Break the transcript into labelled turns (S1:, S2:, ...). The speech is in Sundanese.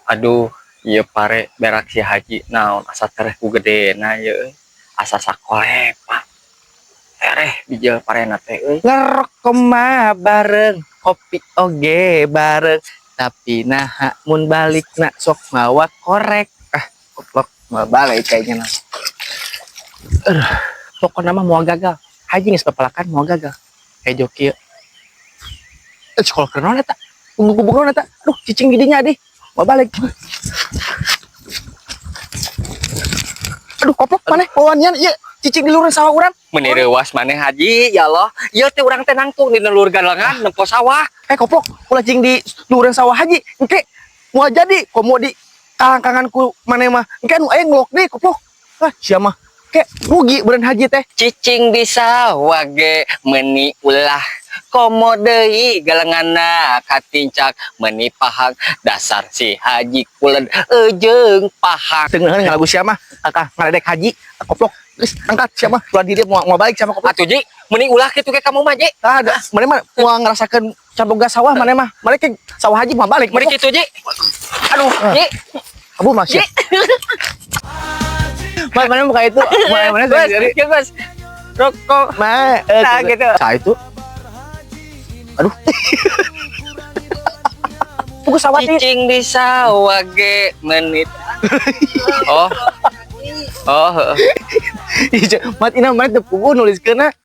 S1: Aduh, ieu pare berak si Haji naon asa tereh ku gedena ieu euy. Asa sakolepa. Tereh bijil parena teh euy.
S2: Ngerokok mah bareng, kopi oge bareng, tapi nah mun balik nak sok mawa korek. Ah, goblok, mau balik kayaknya nah. Aduh, pokoknya mah mau gagal. Haji geus pepelakan mau gagal. Hejo kieu. Eh, sekolah keur naon eta? Gubuk naon eta? Aduh, cicing di dinya deh. Mau balik. Aduh, koplok maneh wawanian ieu cicing di luhur sawah urang.
S1: Meuni reuwas maneh, Haji, ya Allah. Ieu teh urang teh nangtung di luhur galengan nempo sawah.
S2: Eh, koplok, ulah cing di luhureun sawah, Haji. Engke moal jadi komo di kalangkangan ku maneh mah. Engke anu aya ngelok deui, koplok. Ah, sia mah. Ke rugi beureun Haji teh.
S1: Cicing di sawah ge meuni ulah, komo deui galenganna katincak meuni pahang. Dasar si Haji kuled eujeung pahang.
S2: Teu ngeunaheun ngalagu sia mah. Kakak ngaledek Haji, koplok. Geus angkat sia mah. Ulah di dieu moal moal balik sia mah, koplok.
S1: Atuh, Ji, meuni ulah kitu ke kamu mah, Ji.
S2: Tah, da, maneh mah moal ngarasakeun caboga sawah maneh mah. Maneh ke sawah Haji moal balik.
S1: Meuni kitu, Ji. Aduh, Ji.
S2: Abu mah sia. Mas, mana muka itu? Mana mana
S1: Bos,
S2: dari
S1: ya, Bos. Rokok.
S2: Ma, eh,
S1: Nah, gitu.
S2: Nah, itu. Aduh. Pugu sawah teh.
S1: Cicing di sawah ge menit. Oh. Oh, heeh.
S2: Mat ina mah teu pugu nuliskeunna.